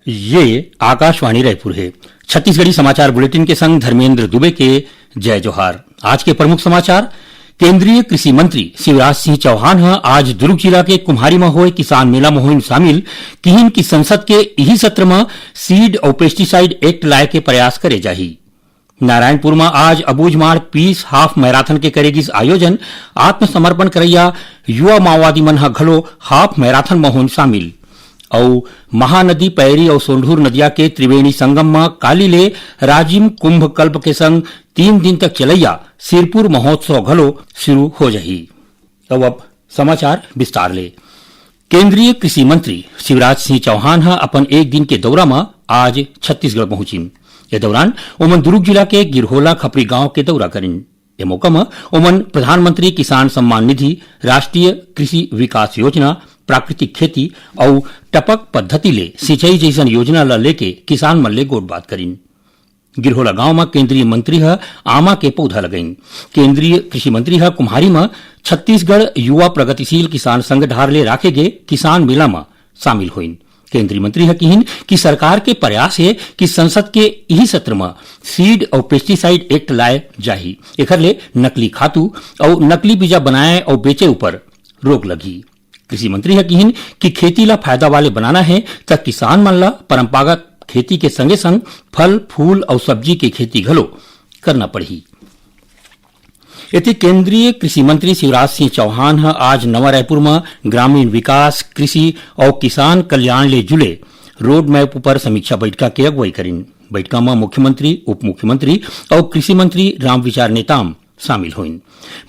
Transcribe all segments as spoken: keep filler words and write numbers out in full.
ये आकाशवाणी रायपुर हे। छत्तीसगढ़ी समाचार बुलेटिन के संग धर्मेंद्र दुबे के जय जोहार। आज के प्रमुख समाचार। केंद्रीय कृषि मंत्री शिवराज सिंह चौहान ह आज दुर्ग जिला के कुम्हारी म होए किसान मेला म होइन शामिल। किहिन कि संसद के इही सत्र म सीड अउ पेस्टिसाइड एक्ट लाए के प्रयास करे जाही। नारायणपुर म आज अबूझमाड़ पीस हाफ मैराथन के करे गिस आयोजन। आत्मसमर्पण करइया युवा माओवादी मन ह घलो हाफ मैराथन म होन शामिल। अउ महानदी पैरी अउ सोंढूर नदिया के त्रिवेणी संगम म काली ले राजिम कुंभ कल्प के संग तीन दिन तक चलइया सिरपुर महोत्सव घलो शुरू हो जाही। अब, अब समाचार विस्तार ले। केंद्रीय कृषि मंत्री शिवराज सिंह चौहान ह अपन एक दिन के दौरा म आज छत्तीसगढ़ पहुंचिन। ए दौरान ओमन दुर्ग जिला के गिरहोला खपरी गांव के दौरा करिन। ए मौका म ओमन प्रधानमंत्री किसान सम्मान निधि, राष्ट्रीय कृषि विकास योजना, प्राकृतिक खेती अउ टपक पद्धति ले सिंचाई जइसन योजना ल लेके किसान मन ले गोठबात करिन। गिरहोला गांव म केंद्रीय मंत्री ह आमा के पौधा लगाइन। केंद्रीय कृषि मंत्री ह कुम्हारी म छत्तीसगढ़ युवा प्रगतिशील किसान संघ डहार ले राखे गे किसान मेला म शामिल होइन। केंद्रीय मंत्री ह किहिन कि सरकार के प्रयास हे कि संसद के इही सत्र म सीड अउ पेस्टिसाइड एक्ट लाए जाही। एखर ले नकली खातू अउ नकली बीजा बनाए अउ बेचे ऊपर रोक लगही। कृषि मंत्री ह किहिन कि खेती ला फायदा वाले बनाना हे, त किसान मन ला परंपरागत खेती के संगे संग फल, फूल अउ सब्जी के खेती घलो करना पड़ही। एती केंद्रीय कृषि मंत्री शिवराज सिंह चौहान ह आज नवा रायपुर म ग्रामीण विकास, कृषि अउ किसान कल्याण ले जुले रोड मैप ऊपर समीक्षा बैठका के अगुवाई करिन। बैठका म मुख्यमंत्री, उप मुख्यमंत्री अउ कृषि मंत्री रामविचार नेताम शामिल होइन।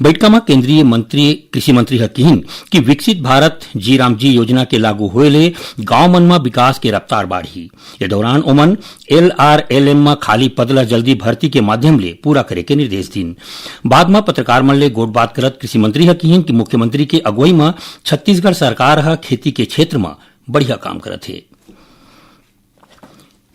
बैठका म केंद्रीय मंत्री, कृषि मंत्री ह किहिन कि विकसित भारत जी राम जी योजना के लागू होए ले गांव मन म विकास के रफ्तार बाढ़ही। ए दौरान ओमन एलआरएलएम म खाली पद ल जल्दी भर्ती के माध्यम ले पूरा करे के निर्देश दीन। बाद म पत्रकार मन ले गोठबात करत कृषि मंत्री ह किहिन कि मुख्यमंत्री के अगुवाई म छत्तीसगढ़ सरकार ह खेती के क्षेत्र म बढ़िया काम करत हे।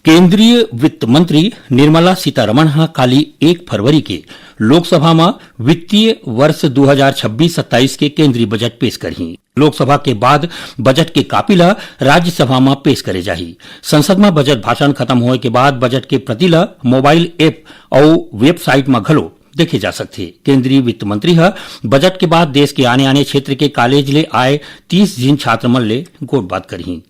केंद्रीय वित्त मंत्री निर्मला सीतारमण ह काली एक फरवरी के लोकसभा म वित्तीय वर्ष दो हज़ार छब्बीस सत्ताईस के केंद्रीय बजट पेश करही। लोकसभा के बाद बजट के कापी ल राज्यसभा म पेश करे जाही। संसद म बजट भाषण खत्म होए के बाद बजट के प्रति ल मोबाइल ऐप अउ वेबसाइट म घलो देखे जा सकथे। केंद्रीय वित्त मंत्री ह बजट के बाद देश के आने-आने क्षेत्र के कॉलेज ले आए तीस झिन छात्र मन ले गोठबात करही।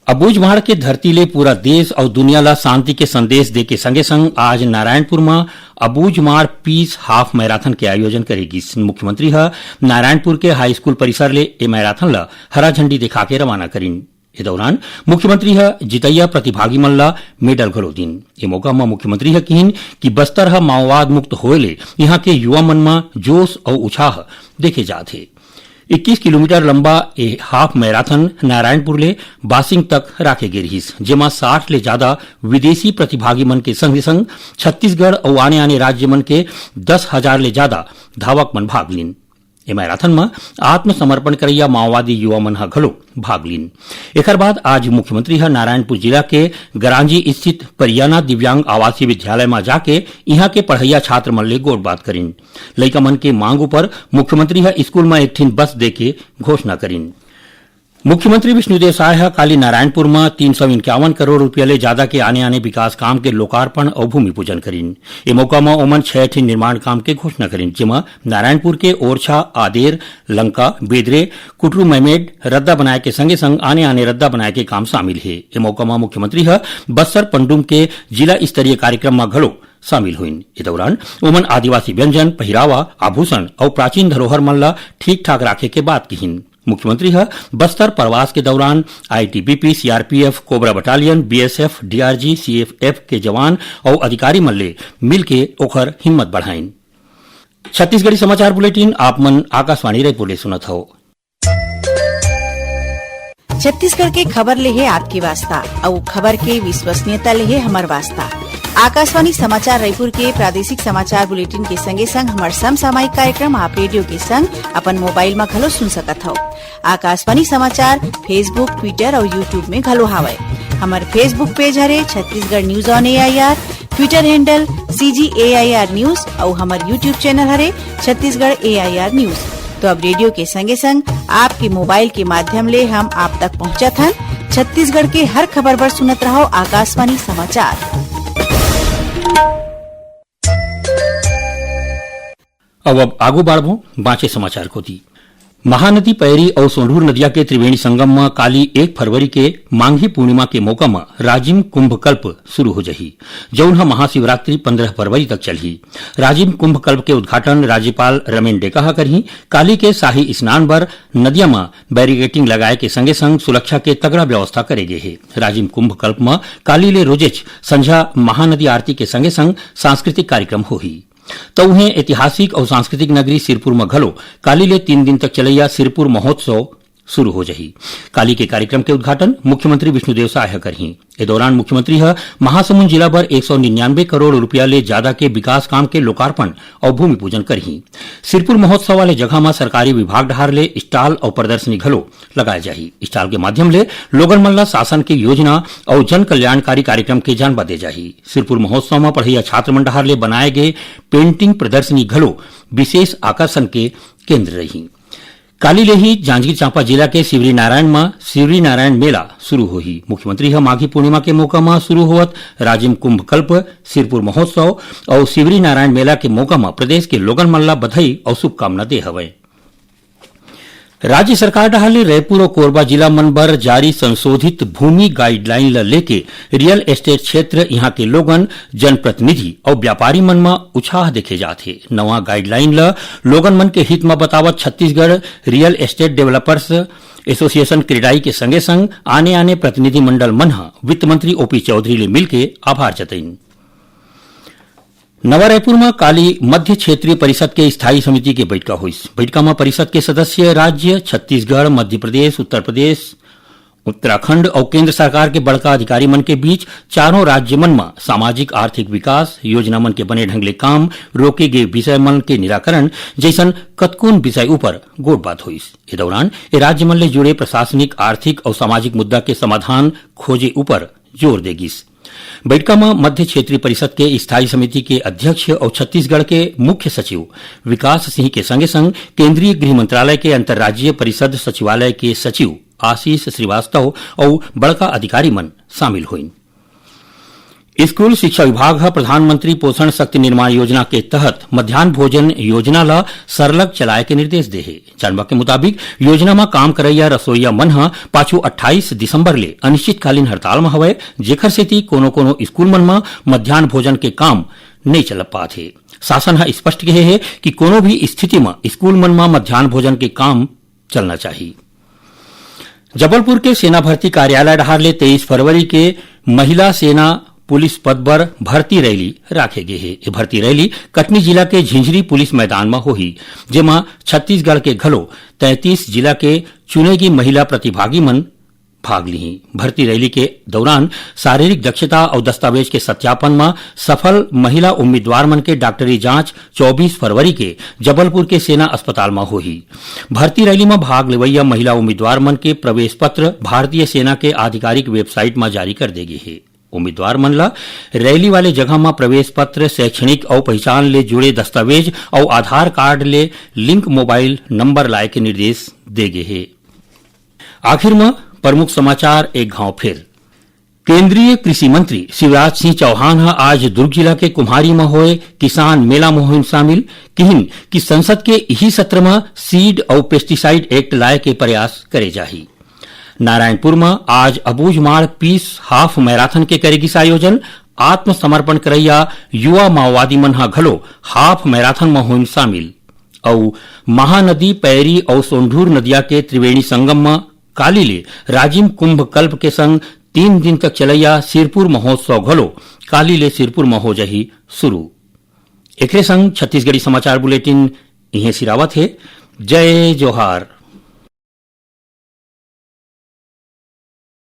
अबूझमाड़ के धरती ले पूरा देश अउ दुनिया ला शांति के संदेश देके संगे संग आज नारायणपुर म अबूझमाड़ पीस हाफ मैराथन के आयोजन करे गिस। मुख्यमंत्री ह नारायणपुर के हाई स्कूल परिसर ले ए मैराथन ला हरा झंडी दिखा के रवाना करिन। ए दौरान मुख्यमंत्री ह जितैया प्रतिभागी मन ला मेडल घलो दीन। ए मौका म मुख्यमंत्री ह किहिन कि बस्तर ह माओवाद मुक्त होए ले इहां के युवा मन म जोश अउ उत्साह देखे जात हे। इक्कीस किलोमीटर लंबा ए हाफ मैराथन नारायणपुर ले बासिंग तक राखे गे रिहिस, जेमा साठ ले जादा विदेशी प्रतिभागी मन के संग-संग छत्तीसगढ़ अउ आने-आने राज्य मन के दस हजार ले जादा धावक मन भाग लीन। ए मैराथन म आत्मसमर्पण करइया माओवादी युवा मन ह घलो भाग लीन। एखर बाद आज मुख्यमंत्री ह नारायणपुर जिला के गरांजी स्थित परियाना दिव्यांग आवासीय विद्यालय म जाके इहां के पढ़इया छात्र मन ले गोठबात करिन। लइका मन के मांग ऊपर मुख्यमंत्री ह स्कूल म एक ठिन बस देके घोषणा करिन। मुख्यमंत्री विष्णुदेव साय ह काली नारायणपुर म तीन सौ इक्यावन करोड़ रुपया ले जादा के आने-आने विकास काम के लोकार्पण अउ भूमि पूजन करिन। ए मौका म ओमन छह ठिन निर्माण काम के घोषणा करिन, जेमा नारायणपुर के ओरछा, आदेर, लंका, बेदरे, कुटरू मैमेड रद्दा बनाए के संगे संग आने-आने रद्दा बनाए के काम शामिल हे। ए मौका म मुख्यमंत्री ह बस्तर पंडुम के जिला स्तरीय कार्यक्रम म घलो शामिल होइन। ए दौरान ओमन आदिवासी व्यंजन, पहिरावा, आभूषण अउ प्राचीन धरोहर मन ला ठीक-ठाक राखे के बात किहिन। मुख्यमंत्री ह बस्तर प्रवास के दौरान ITBP, CRPF, cobra battalion, BSF, DRG, CAF के जवान अउ अधिकारी मन ले मिलके ओखर हिम्मत बढ़ाइन। छत्तीसगढ़ी समाचार बुलेटिन आप मन आकाशवाणी रायपुर ले सुनत हव। छत्तीसगढ़ के खबर ले हे आपके वास्ता, अउ खबर के विश्वसनीयता ले हे हमर वास्ता। आकाशवाणी समाचार रायपुर के प्रादेशिक समाचार बुलेटिन के संगे संग हमर समसामयिक कार्यक्रम आप रेडियो के संग अपन मोबाइल म घलो सुन सकत हव। आकाशवाणी समाचार Facebook, Twitter अउ YouTube में घलो हावय। हमर Facebook पेज हरे Chhattisgarh news on AIR, Twitter handle CG AIR news अउ हमर YouTube चैनल हरे छत्तीसगढ़ एआईआर न्यूज। तो अब रेडियो के संगे संग आपके मोबाइल के माध्यम ले हम आप तक पहुंचत हन छत्तीसगढ़ के हर खबर बर सुनत रहव आकाशवाणी समाचार। अब, अब आगू बाढ़बो बांचे समाचार कोती। महानदी पैरी अउ सोंढूर नदिया के त्रिवेणी संगम म काली एक फरवरी के मांघी पूर्णिमा के मौका म राजिम कुंभ कल्प शुरू हो जही, जउन ह महाशिवरात्रि पंद्रह फरवरी तक चलही। राजिम कुंभ कल्प के उद्घाटन राज्यपाल रमेन डेका ह करही। काली के शाही स्नान बर नदिया म बैरिकेडिंग लगाए के संगे संग सुरक्षा के तगड़ा व्यवस्था करे गे हे। राजिम कुंभ कल्प म काली ले रोजेच संझा महानदी आरती के संगे संग सांस्कृतिक कार्यक्रम होही। त उहें ऐतिहासिक अउ सांस्कृतिक नगरी सिरपुर म घलो काली ले तीन दिन तक चलैया सिरपुर महोत्सव शुरू हो जही। काली के कार्यक्रम के उद्घाटन मुख्यमंत्री विष्णुदेव साय ह करही। ए दौरान मुख्यमंत्री ह महासमुंद जिला बर एक सौ निन्यानवे करोड़ रुपया ले जादा के विकास काम के लोकार्पण अउ भूमि पूजन करही। सिरपुर महोत्सव वाले जगह म सरकारी विभाग डहार ले स्टॉल अउ प्रदर्शनी घलो लगाए जाही। स्टॉल के माध्यम ले लोगन मन ल शासन के योजना अउ जन कल्याणकारी कार्यक्रम के जानबा दे जाही। सिरपुर महोत्सव म पढ़इया छात्र मन डहार ले बनाए गे पेंटिंग प्रदर्शनी घलो विशेष आकर्षण के केंद्र रही। काली ले ही जांजगीर चांपा जिला के शिवरीनारायण म शिवरीनारायण मेला शुरू होही। मुख्यमंत्री ह माघी पूर्णिमा के मौका म शुरू होवत राजिम कुंभ कल्प, सिरपुर महोत्सव अउ शिवरीनारायण मेला के मौका म प्रदेश के लोगन मन ल बधाई अउ शुभकामना दे हवय। राज्य सरकार डहार ले रायपुर अउ कोरबा जिला मन बर जारी संशोधित भूमि गाइडलाइन ल लेके रियल एस्टेट क्षेत्र, इहां के लोगन, जनप्रतिनिधि अउ व्यापारी मन म उछाह देखे जात हे। नवा गाइडलाइन ल लोगन मन के हित म बतावत Chhattisgarh real estate developers association CREDAI के संगे संग आने-आने प्रतिनिधि मंडल मन ह वित्त मंत्री ओपी चौधरी ले मिलके आभार जतइन। नवा रायपुर म काली मध्य क्षेत्रीय परिषद के स्थायी समिति के बइठका होइस। बइठका म परिषद के सदस्य राज्य, छत्तीसगढ़, मध्य प्रदेश, उत्तर प्रदेश, उत्तराखंड अउ केंद्र सरकार के बड़का अधिकारी मन के बीच चारों राज्य मन म सामाजिक आर्थिक विकास, योजना मन के बने ढंग ले काम, रोके गे विषय मन के निराकरण जइसन कतकोन विषय उपर गोठबात होइस। ए दौरान ए राज्य मन ले जुड़े प्रशासनिक, आर्थिक अउ सामाजिक मुद्दा के समाधान खोजे उपर जोर दे गिस। बइठका म मध्य क्षेत्रीय परिषद के स्थायी समिति के अध्यक्ष अउ छत्तीसगढ़ के मुख्य सचिव विकास सिंह के संगे संग केंद्रीय गृह मंत्रालय के अंतर्राज्यीय परिषद सचिवालय के सचिव आशीष श्रीवास्तव अउ बड़का अधिकारी मन शामिल होइन। स्कूल शिक्षा विभाग ह प्रधानमंत्री पोषण शक्ति निर्माण योजना के तहत मध्यान्ह भोजन योजना ल सरलग चलाए के निर्देश दे हे। जानबा के मुताबिक, योजना म काम करइया रसोईया मन ह पाछू अट्ठाईस दिसंबर ले अनिश्चितकालीन हड़ताल म हवय, जेखर सेती कोनो-कोनो स्कूल मन म मध्यान्ह भोजन के काम नइ चल पात हे। शासन ह स्पष्ट कहे हे कि कोनो भी स्थिति म स्कूल मन म मध्यान्ह भोजन के काम चलना चाही। जबलपुर के सेना भर्ती कार्यालय डहार ले तेईस फरवरी के महिला सेना पुलिस पद बर भर्ती रैली राखे गे हे। ए भर्ती रैली कटनी जिला के झिंझरी पुलिस मैदान म होही, जेमा छत्तीसगढ़ के घलो तैंतीस जिला के चुने गे महिला प्रतिभागी मन भाग लिही। भर्ती रैली के दौरान शारीरिक दक्षता अउ दस्तावेज के सत्यापन म सफल महिला उम्मीदवार मन के डॉक्टरी जांच चौबीस फरवरी के जबलपुर के सेना अस्पताल म होही। भर्ती रैली म भाग लेवइया महिला उम्मीदवार मन के प्रवेश पत्र भारतीय सेना के आधिकारिक वेबसाइट म जारी कर दे गे हे। उम्मीदवार मन ल रैली वाले जगह म प्रवेश पत्र, शैक्षणिक अउ पहिचान ले जुड़े दस्तावेज अउ आधार कार्ड ले लिंक मोबाइल नंबर लाए के निर्देश दे गे हे। आखिर म प्रमुख समाचार एक घांव फिर। केंद्रीय कृषि मंत्री शिवराज सिंह चौहान ह आज दुर्ग जिला के कुम्हारी म होए किसान मेला म होइन शामिल, किहिन कि संसद के इही सत्र म सीड अउ पेस्टिसाइड एक्ट लाए के प्रयास करे जाही। नारायणपुर म आज अबूझमाड़ पीस हाफ मैराथन के करे गिस आयोजन। आत्मसमर्पण करइया युवा माओवादी मन ह घलो हाफ मैराथन म होइन शामिल। अउ महानदी, पैरी अउ सोंढूर नदिया के त्रिवेणी संगम म काली ले राजिम कुंभ कल्प के संग तीन दिन तक चलइया सिरपुर महोत्सव घलो काली ले सिरपुर म हो जाही शुरू। एकरे संग छत्तीसगढ़ी समाचार बुलेटिन इहें सिरावत हे। जय जोहार।